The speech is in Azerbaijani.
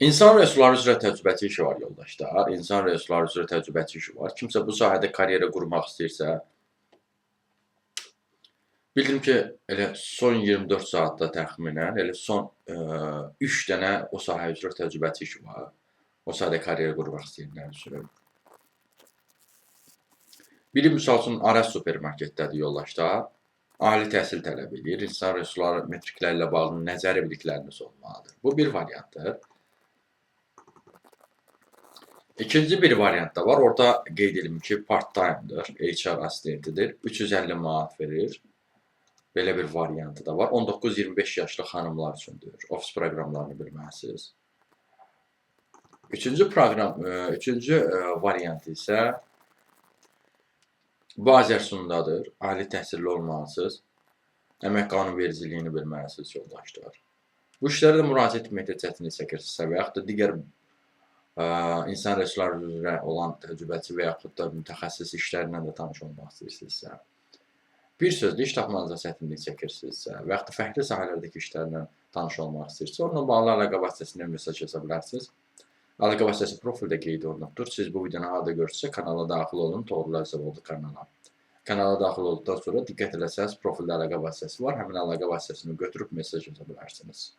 İnsan resursları üzrə təcrübəçi işi var yoldaşlar. İnsan resursları üzrə təcrübəçi işi var. Kimsə bu sahədə karyera qurmaq istəyirsə, bildim ki, elə son 24 saatda təxminən elə son 3 dənə o sahə üzrə təcrübəçi işi var. O sahədə karyera qurmaq istəyənlər üçün. Biri misal üçün Aras supermarketdədir yoldaşlar. Ali təhsil tələb edir. İnsan resursları metrikləri ilə bağlı nəzəri bilikləriniz olmalıdır. Bu bir variantdır. İkinci bir variant da var. Orada qeyd edim ki, part-time'dır. HR assistentidir. 350 manat verir. Belə bir variantı da var. 19-25 yaşlı xanımlar üçündür. Ofis proqramlarını bilməlisiniz. Üçüncü proqram, üçüncü variant isə bu Azərsundadır. Ali təhsilli olmalısınız. Əmək qanunvericiliyini bilməlisiniz yoldaşlar. Bu işlərə də müraciət etməkdə çətinlik çəkirsinizsə və yaxud da digər insan resursları üzrə olan təcrübəçi və yaxud da mütəxəssis işlərlə də tanış olmaq istəyirsinizsə, bir sözlə iş tapmanıza çətinlik çəkirsinizsə və yaxud da fərqli sahələrdəki işlərlə tanış olmaq istəyirsinizsə, onunla bağlı əlaqə vasitəsilə mesaj yaza bilərsiniz. Əlaqə vasitəsi profildə qeyd olunubdur. Siz bu videonu harada görürsünüzsə, kanala daxil olun, Toğrul Əlzəvoğlu kanala. Kanala daxil olduqdan sonra diqqət eləsəniz, profildə əlaqə vasitəsi var. Həmin əlaqə vasitəsini götürüb mesaj yaza bilərsiniz.